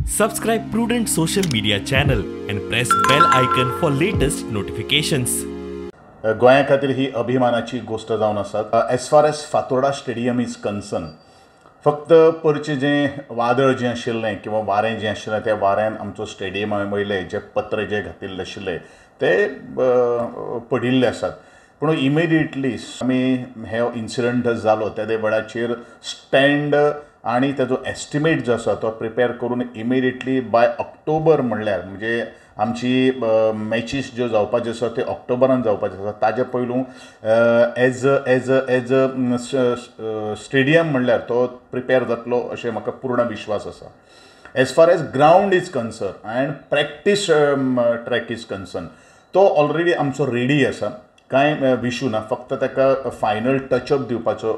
Subscribe Prudent social media channel and press bell icon for latest notifications. गोंया खातीर ही अभिमानाची गोश्ट जावन आसा. As far as Fatorda stadium is concern, फक्त परचें जें वादळ जें आशिल्लें किंवा वारें जें आशिल्लें त्या वाऱ्यान आमचो स्टेडियमा वयले जे पत्रे जे घातिल्ले आशिल्ले ते पडिल्ले आसात. पूण इमिडिएटली आमी हे इन्सिडंट जालो त्या वेळाचेर स्टँड आनी ताजो एस्टिमेट जो आसा तो प्रिपेर करून इमिडिएटली बाय ऑक्टोबर म्हणल्यार म्हणजे आमची मॅचीस ज्यो जावपाच्यो आसा त्यो ऑक्टोबरान जावपाच्यो आसा. ताजे पयलू एज एज एज स्टेडियम म्हणल्यार तो प्रिपेर जातलो अशें म्हाका पूर्ण विश्वास आसा. As far as ground is concern and practice track is concern तो ऑलरेडी आमचो रेडी आसा, कांय इशू ना. फक्त ताका फायनल टचअप दिवपाचो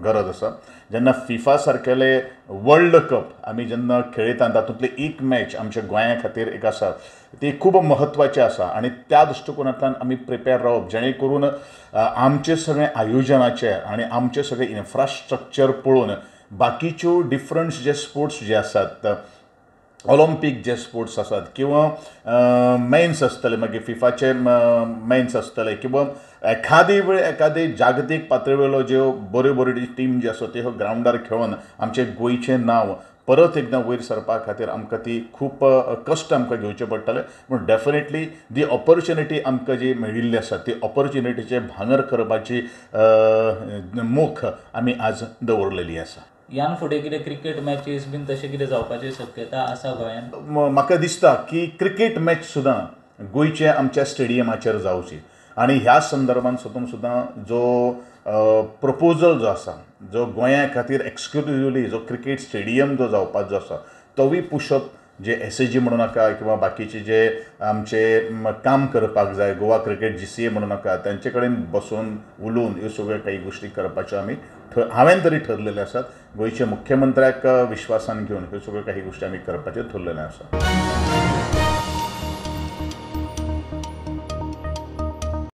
गरज आसा. जेन्ना फिफा सारकेले वर्ल्ड कप आमी जेन्ना खेळयता तातूंतली एक मॅच आमच्या गोंया खातीर एक आसा ती खूब म्हत्वाची आसा आनी त्या दृश्टिकोनांतल्यान आमी प्रिपेर रावप जेणे करून आमचें सगळें आयोजनाचें आनी आमचें सगळें इन्फ्रास्ट्रक्चर पळोवन बाकीच्यो डिफरंट जे स्पोर्ट्स जे आसात, ऑलंपीक जे स्पोर्ट्स आसात किंवा मेन्स आसतले, मागीर फिफाचे मेन्स आसतले किंवा एखादी वेळ एखादी जागतीक पातळेवेलो ज्यो बऱ्यो बऱ्यो टीम ज्यो आसा त्यो ग्रावंडार खेळोन आमचें गोंयचें नांव परत एकदां वयर सरपा खातीर आमकां ती खूब कश्ट आमकां घेवचे पडटले. पूण डेफिनेटली दी ऑपॉर्च्युनिटी आमकां जी मेळिल्ली आसा ती ऑपॉर्च्युनिटीचें भांगर करपाची मोख आमी आज दवरलेली आसा. ह्यान फुडें कितें क्रिकेट मॅचीस बीन तशें कितें जावपाची शक्यता आसा गोंयांत? म्हाका दिसता की क्रिकेट मॅच सुद्दां गोंयचे आमच्या स्टेडियमाचेर जावची आनी ह्या संदर्भान सुद्दां जो प्रपोजल जो आसा जो गोंया खातीर एक्सक्लुजिवली जो क्रिकेट स्टेडियम जो जावपाचो आसा तोवूय पुशअप जे एसएजी म्हणूं नाका किंवा बाकीचे जे आमचे काम करपाक जाय गोवा क्रिकेट GCA म्हणूं नाका तांचे कडेन बसून उलोवन ह्यो सगळ्यो काही गोश्टी करपाच्यो आमी हांवें तरी ठरलेले आसात. गोंयच्या मुख्यमंत्र्याक विश्वासान घेवन ह्यो सगळ्यो काही गोश्टी आमी करपाच्यो ठरलेल्यो आसा.